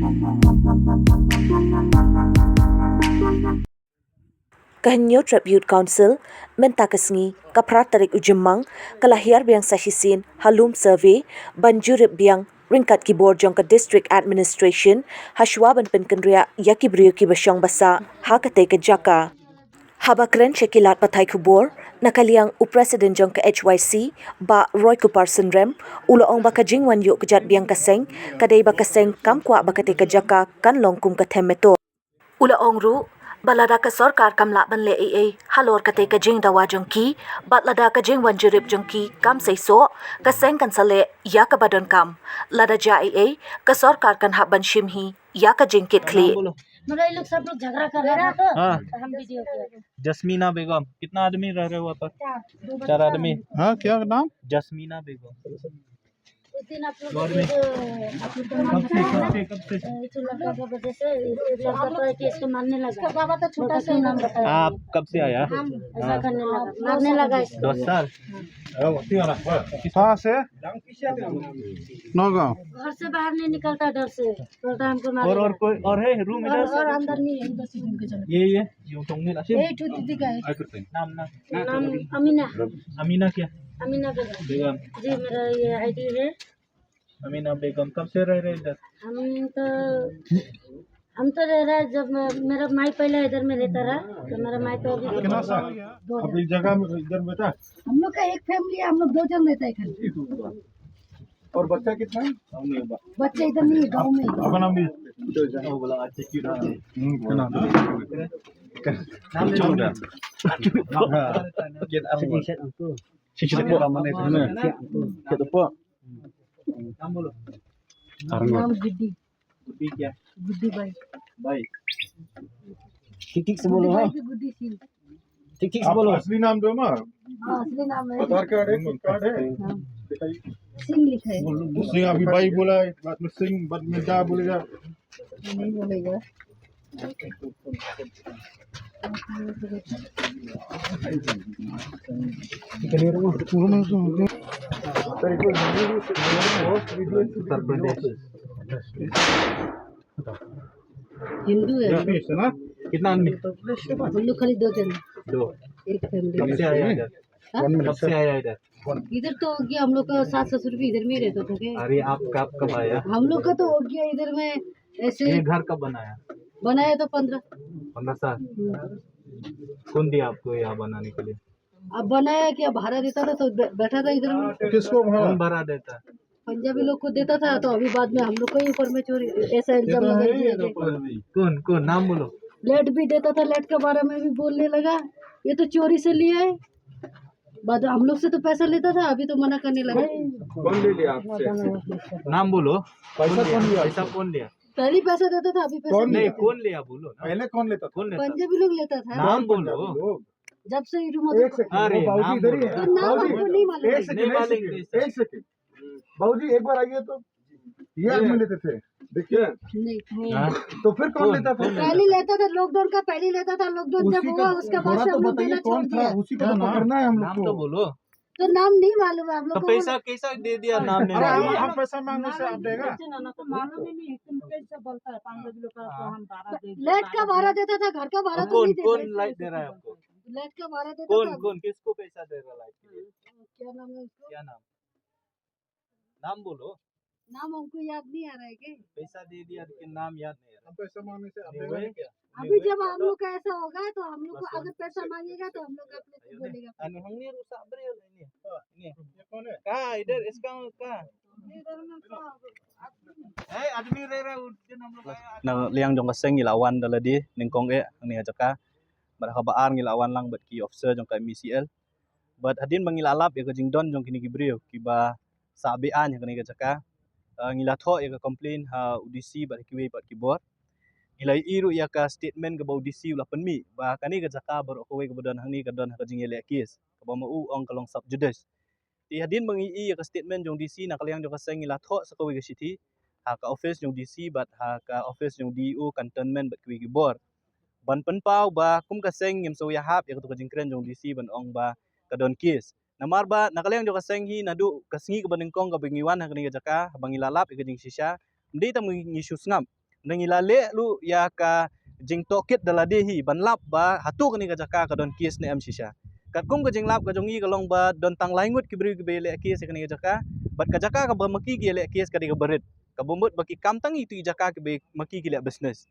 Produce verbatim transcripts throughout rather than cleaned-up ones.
Ka Hynñiewtrep Youth Council mynta ka sngi, ka phra tarik u Jymmang, ka la hiar biang sa shisien ha lum survey ban jurip biang ryngkat ki bor jong ka District Administration, ha shuwa ban pynkynriah ïa ki briew kiba shong ba sah ha katei ka jaka. Haba kren sha ki lad pathai khubor na ka liang u President jong ka H Y C, Bah Roykupar Synrem, u la ong ba ka jingwan ïuh kjat biang ka seng ka dei ba ka seng kam kwah ba katei ka jaka kan long kum ka them metto. U la ong ruh ba lada ka sorkar kam lah ban leh ei ei halor katei ka jingdawa jong ki, bad lada ka jingwan jurip jong ki kam seisoh, ka seng kan sa leh ïa kaba donkam. Lada jia ei ei, ka sorkar kan hap ban shim hi ïa ka jingkitkhlieh. मतलब ये लोग सब लोग झगड़ा कर रहा था तो हाँ। तो हम वीडियो किया। जस्मीना बेगम, कितना आदमी रह रहे हो वहाँ पर? चार। चार आदमी। हाँ, क्या नाम? जस्मीना बेगम। उस दिन आप लोग कब से, कब से, कब से? एक लड़का का वजह से एक लड़का तो है कि इसको मारने लगा। इसका बाबा तो छोटा सा नाम बताया। आप कब से आया? हम ऐसा करने लगा, मारने लगा इसको। दस साल। कहाँ से? नौगांव। घर से बाहर नहीं निकलता डर से, बोलता हमको मारेगा। और, और कोई और है रूम इधर? और अंदर नहीं है, इधर से घूम के चले। ये, ये, ये उठोंगे ना। ये एक ठो दीदी का है। नाम, नाम? नाम अमीना। अमीना क्या? अमीना बेगम। बेगम। जी, मेरा ये आईडी है। अमीना बेगम, कब से रह रहे इधर? हम तो, हम तो रह रहा है, जब मैं, मेरा माई पहले इधर में रहता रहा, तो मेरा माई तो अभी कितना साल हो गया? दो साल। अभी जगह में इधर में था? हम लोग का एक फैमिली है, हम लोग दो जन रहता है खाली। और बच्चा कितना है? बच्चा इधर नहीं है, गाँव में ही। अपना भी? हम्म, क्या नाम? हाँ। Shisha po. Shisha po. Naam bolo. Naam gidi. Gidi kya? Gidi bai. Bai. ठीक ठीक से बोलो, हाँ। Gidi bai ki gidi si. ठीक ठीक से आप बोलो। असली नाम दो ना। हाँ, असली नाम है। आधार कार्ड है, पैन कार्ड है। हाँ। दिखाइए। सिंह लिखा है। सिंह अभी भाई बोला है, बाद में सिंह, बाद में दा बोलेगा। नहीं बोलेगा। हिंदू है। कितना आदमी? हम लोग खाली दो जन। दो। एक फैमिली। कब से आया इधर? हाँ? कब से आया इधर? इधर तो हो गया, हम लोग का सास ससुर भी इधर में ही रहता था क्या? अरे, आपका, आप कब आया? हम लोग का तो हो गया इधर में ऐसे। ये घर कब बनाया? बनाया तो पंद्रह। पंद्रह साल? हम्म। कौन दिया आपको यहाँ बनाने के लिए? अब बनाया क्या, भाड़ा देता था तो बै-, बैठा था इधर में। किसको भाड़ा? कौन भाड़ा देता? पंजाबी लोग को देता था, तो अभी बाद में हम लोग को ही ऊपर में चोरी, ऐसा ये इल्जाम तो लगा है ही दिया ये कि तो। कौन, कौन? नाम बोलो। लेट भी देता था, लेट के बारे में भी बोलने लगा, ये तो चोरी से लिया है। बाद हम लोग से तो पैसा लेता था, अभी तो मना करने लगा। कौन ले लिया आपसे? नाम बोलो। पैसा कौन लिया? पैसा कौन लिया? पहले पैसा देता था, अभी पैसा कौन नहीं, लिया? कौन लिया बोलो ना। पहले कौन लेता था? कौन लेता? पंजाबी लोग लेता था। नाम बोलो। पंजाबी लोग। जब से ये रूम एक सेकंड, अरे, वो बाबूजी नाम इधर ही बोलो। है। तो नाम बाबूजी, हमको नहीं मालूम एक है। सेकंड, नहीं एक मालूम सेकंड, कैसे? एक सेकंड। बाबूजी, एक बार आइए तो। ये आदमी लेते थे। देखिए। नहीं। हाँ? तो फिर कौन कौन? लेता था? कौन लेता पहले था? लेता था, लॉकडाउन का पहले लेता था, लॉकडाउन जब उसी हुआ, का उसके बाद थोड़ा से तो हम लोग बताइए, देना छोड़ कौन था? दिया। उसी का क्या तो नाम? पकड़ना है हम लोग नाम को। तो बोलो। तो नाम नहीं मालूम है आप लोग तो को। पैसा कैसा दे दिया, नाम नहीं अरे, मालूम। हम, हम पैसा मांगने से आप देगा? ना, ना, तो मालूम ही नहीं, तुम कैसे बोलता है, पाँच सौ लोग का तो हाँ। हम भाड़ा दे देते हैं, लेट का भाड़ा देता था, घर का भाड़ा तो कौन, नहीं देता कौन है, लाइट दे रहा है आपको? लेट का भाड़ा देता कौन, था। कौन, किसको पैसा दे रहा लाइट के लिए? क्या नाम है उसको? क्या नाम? नाम बोलो। नाम हमको याद नहीं आ रहा है क्या? पैसा दे दिया, लेकिन नाम याद नहीं आ रहा। हम पैसा मांगने से आप नहीं, देगा वही नहीं क्या? अभी नहीं, जब वही हम क्या? लोग का ऐसा होगा तो हम लोग को बस अगर पैसा मांगेगा तो हम लोग आप लोग को बोलेगा। Ani hangni rusak beri ni. Ni. ये कौन है? कहाँ? इधर इसका कहाँ? इधर में कहाँ? आदमी। ए, आदमी रह रहा है, उस दिन हम लोग आया, आदमी। Na liang jong ka seng ngi la wan da lade nyngkong eh hangne ha jaka. Bad ha kaba ar ngi la wan lang bad ki officer jong ka M E C L. Bad hadien ba ngi la lap ïa ka jingdon jong kine ki briew kiba sah be-aiñ ha kane ka jaka, eh, ngi la thoh ïa ka complaint ha u D C bad ha kiwei pat ki bor. Ngi la ïohi ruh ïa ka statement kaba u D C u la pynmih ba kane ka jaka baroh kawei kaba don hangne ka don ha ka jingïaleh case kaba ma u ong ka long sub judice. Te hadien ba ngi ïohi ïa ka statement jong D C, na ka liang jong ka seng ngi la thoh sa kawei ka shithi ha ka office jong D C bad ha ka office jong D E O Cantonment bad kiwei ki bor ban pynpaw ba kum ka seng ngim sa ïahap ïa katu ka jingkren jong D C ban ong ba ka don case. Namar ba na ka liang jong ka seng hi naduh ka sngi kaba nyngkong kaba ngi wan ha kane ka jaka, haba ngi la lap ïa ka jingshisha, ym dei tang ngi shu sngap. Na ngi la leh ruh ïa ka jingtohkit da lade hi ban lap ba hato kane ka jaka ka don case ne em shisha. Katkum ka jinglap ka jong ngi ka long ba don tang lai ngut ki briew kiba ïaleh case ïa kane ka jaka. Bad ka jaka kaba ma ki ki ïaleh case ka dei kaba rit. Kaba mut ba ki kam tang ïa itu i jaka kiba ma ki ki leh business.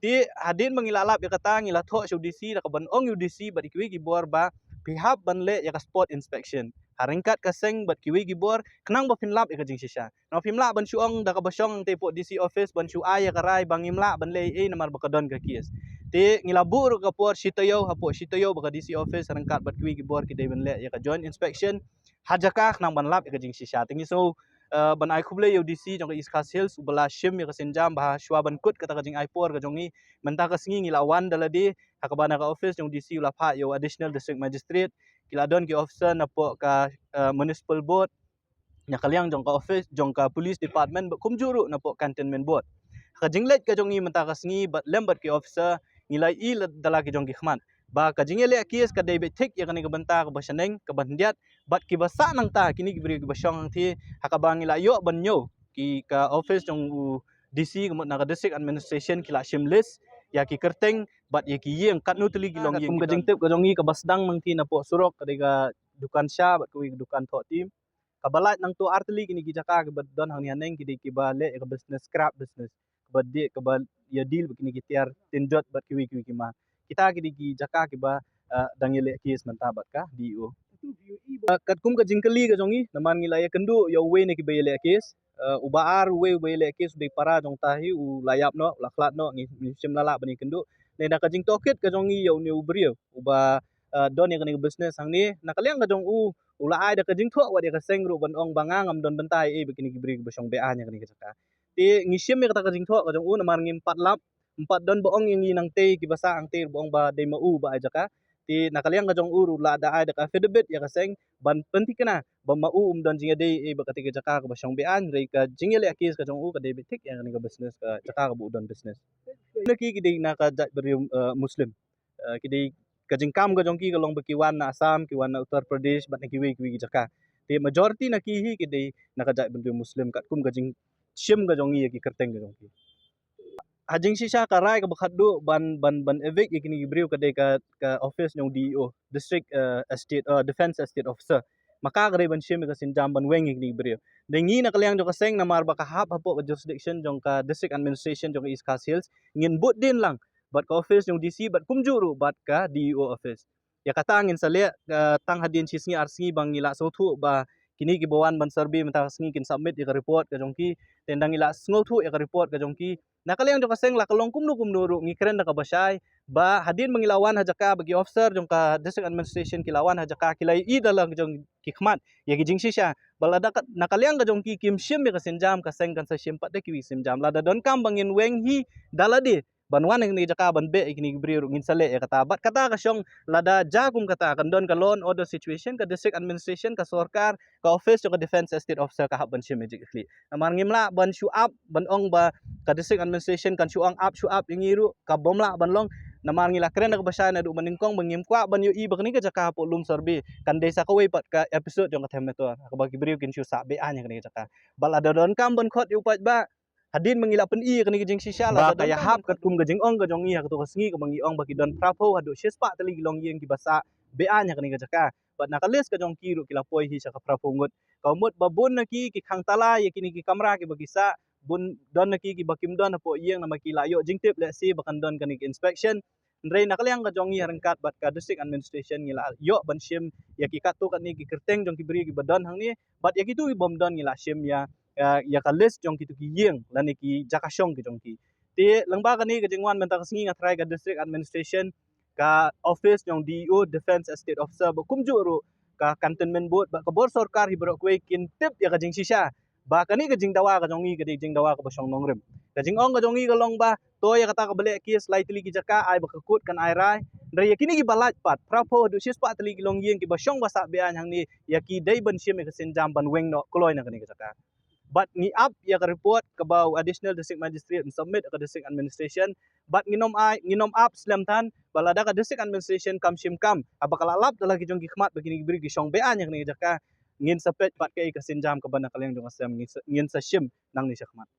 Te hadien ba ngi la lap ïa kata ngi la thoh sha u D C da kaban ong ïa u D C bad ïa kiwei ki bor ba phi hap ban leh ïa ka spot inspection ha ryngkat ka seng bad kiwei ki bor khnang ba phin lap ïa ka jingshisha. Namar phim lah ban shu ong da kaba shong hangtei hapoh D C office ban shu ai ïa ka rai ba ngim lah ban leh ei namar ba ka don ka case. Te ngi la buh ruh ka por shi taïew hapoh shi taïew ba ka D C office ryngkat bad kiwei ki bor ki dei ban leh ïa ka joint inspection ha jaka khnang ban lap ïa ka jingshisha. Te ngi sngew eh, ban ai khublei ïa u D C jong ka East Khasi Hills uba la shim ïa ka sienjam ba shuwa ban kut kata ka jingai por ka jong ngi mynta ka sngi ngi la wan da lade ha kaba na ka office jong u D C u la phah ïa u additional district magistrate, ki la don ki officer napoh ka eh, municipal board, na ka liang jong ka office jong ka police department bad kumjuh ruh napoh cantonment board. Ka jingleit ka jong ngi mynta ka sngi bad lem bad ki officer ngi la ïohi da la ki jong ki khmat ba ka jingïaleh case ka dei beit thik ïa kane ka bynta kaba shaneng kaba khyndiat bad kiba sah nangta kine ki briew kiba shong hangthie ha kaba ngi la ïoh ban ñiew ki ka office jong u D C ka mut na ka district administration ki la shim list ïa ki kyrteng bad ïa ki ïing katno tylli ki long ïing. Kum ka jingtip ka jong ngi kaba sdang nangthie napoh surok ka dei ka dukan sha bad kawei ka dukan thoh tim. Kaba lait nangto ar tylli kine ki jaka kiba don hangne haneng ki dei kiba leh ïa ka business scrap business kaba dei kaba ïa deal bad kine ki tiar tin jot bad kiwei kiwei ki ma. Kita ki dei ki jaka kiba eh, dang ïaleh case mynta bad ka D E O. Eh, katkum ka jingkylli ka jong ngi namar ngi la ïakynduh ïa uwei na kiba ïaleh case, eh, uba ar uwei uba ïaleh case u dei para jong ta hi u la ïap noh u la khlad noh ngi shim la lah ban ïakynduh. Ne da ka jingtohkit ka jong ngi ïa une u briew uba eh, don ïa kane ka business hangne na ka liang ka jong u u la ai da ka jingthoh wat ïa ka seng ruh ban ong ba nga ngam don bynta ei bad kine ki briew kiba shong be-aiñ ïa kane ka jaka. Te ngi shim ïa kata ka jingthoh ka jong u namar ngim pat lap, ngim pat don ba ong ïa ngi nangtei kiba sah hangtei ba ong ba dei ma u ba ai jaka. Te na ka liang ka jong u ruh la da ai da ka affidavit ïa ka seng ban pynthikna ba ma u um don jingïadei ei bad kata ka jaka kaba shong be-aiñ, hynrei ka jingïaleh case ka jong u ka dei beit thik ïa kane ka business ka jaka kaba u don business. Na ki ki dei na ka jaitbynriew eh, Muslim. Eh, ki dei ka jingkam ka jong ki ka long ba ki wan na Assam, ki wan na Uttar Pradesh bad na kiwei kiwei ki jaka. Te majority na ki hi ki dei na ka jaitbynriew Muslim katkum ka jingshim ka jong ngi ïa ki kyrteng ka jong ki. Ha jingshisha ka rai kaba khatduh ban ban ban evict ïa kine ki briew ka dei ka ka office jong D E O, District eh, Estate eh, Defence Estate Officer. Ma ka ka dei ban shim ïa ka sienjam ban weng ïa kine ki briew. Dei ngi na ka liang jong ka seng namar ba ka hap hapoh ka jurisdiction jong ka District Administration jong ka East Khasi Hills ngin bud dien lang bad ka office jong D C bad kumjuh ruh bad ka D E O office. Ïa kata ngin sa leh eh, tang hadien shi sngi ar sngi ba ngi la sngewthuh ba kine kiba wan ban survey mynta ka sngi kin submit ïa ka report ka jong ki. Te ynda ngi la sngewthuh ïa ka report ka jong ki na ka liang jong ka seng la ka long kumno kumno ruh ngi kren da kaba shai ba hadien ba ngi la wan ha jaka ba ki officer jong ka District Administration ki la wan ha jaka ki la ïohi da la jong ki khmat ïa ki jingshisha. Ba lada ka na ka liang ka jong ki kim shim ïa ka sienjam ka seng kan sa shim pat da kiwei ki sienjam. Lada donkam ba ngin weng hi da lade ban wan ha kane ka jaka ban beh ïa kine ki briew ruh ngin sa leh ïa kata. Bad kata ka shong lada ja kum kata kan don ka law and order situation, ka District Administration, ka sorkar, ka office jong ka Defence Estate Officer ka hap ban shim ïa ka jingkitkhlieh. Namar ngim lah ban shu ap ban ong ba ka District Administration kan shu ong ap shu ap ïa ngi ruh ka bym lah ban long. Namar ngi la kren da kaba shai naduh mynnyngkong ba ngim kwah ban ïohi ba kane ka jaka hapoh lum survey kan dei sa kawei pat ka episode jong ka Them Metor ha kaba ki briew kin shu sah be-aiñ ha kane ka jaka. Ba lada donkam ban khot ïa u paidbah hadien ba ngi la pyni ïa kane ka jingshisha la ba ka ïahap katkum ka jingong ka jong ngi ha kato ka sngi kaba ngi ong ba ki don phraphew haduh shispah tylli ki longïing kiba sah be-aiñ ha kane ka jaka. Bad na ka list ka jong ki ruh ki la poi hi sha ka phraphew ngut. Ka mut ba bun na ki ki khang tala ïa kine ki kamra kiba ki sah, bun don na ki kiba kim don hapoh ïing namar ki la ïoh jingtip lehse ba kan don kane ka inspection. Hynrei na ka liang ka jong ngi ha ryngkat bad ka District Administration ngi la ïoh ban shim ïa ki katto katne ki kyrteng jong ki briew kiba don hangne bad ïa kito ki bym don ngi la shim ïa ïa, ïa ka list jong kito ki ïing lane ki jaka shong ki jong ki. Te lyngba kane ka jingwan mynta ka sngi nga tharai ka District Administration, ka office jong D E O, Defence Estate Officer bad kumjuh ruh ka Cantonment Board bad ka bor sorkar hi baroh kawei kin tip ïa ka jingshisha ba kane ka jingdawa ka jong ngi ka dei jingdawa kaba shong nongrim. Ka jingong ka jong ngi ka long ba to ïa kata kaba leh case lai tylli ki jaka ai ba ka kut kan ai rai. Hynrei ïa kine kiba lait pat phraphew haduh shispah tylli ki longïing kiba shong ba sah be-aiñ hangne ïa ki dei ban shim ïa ka sienjam ban weng noh kloi na kane ka jaka. Bad ngi ap ïa ka report kaba u Additional District Magistrate un submit ïa ka District Administration. Bad ngin ym ai ngin ym ap slem than ba lada ka District Administration kam shim kam haba ka la lap da la ki jong ki khmat ba kine ki briew ki shong be-aiñ ïa kane ka jaka ngin sa peit bad kaei ka sienjam kaba na ka liang jong ka sem ngin sa, ngin sa shim nangne sha khmat.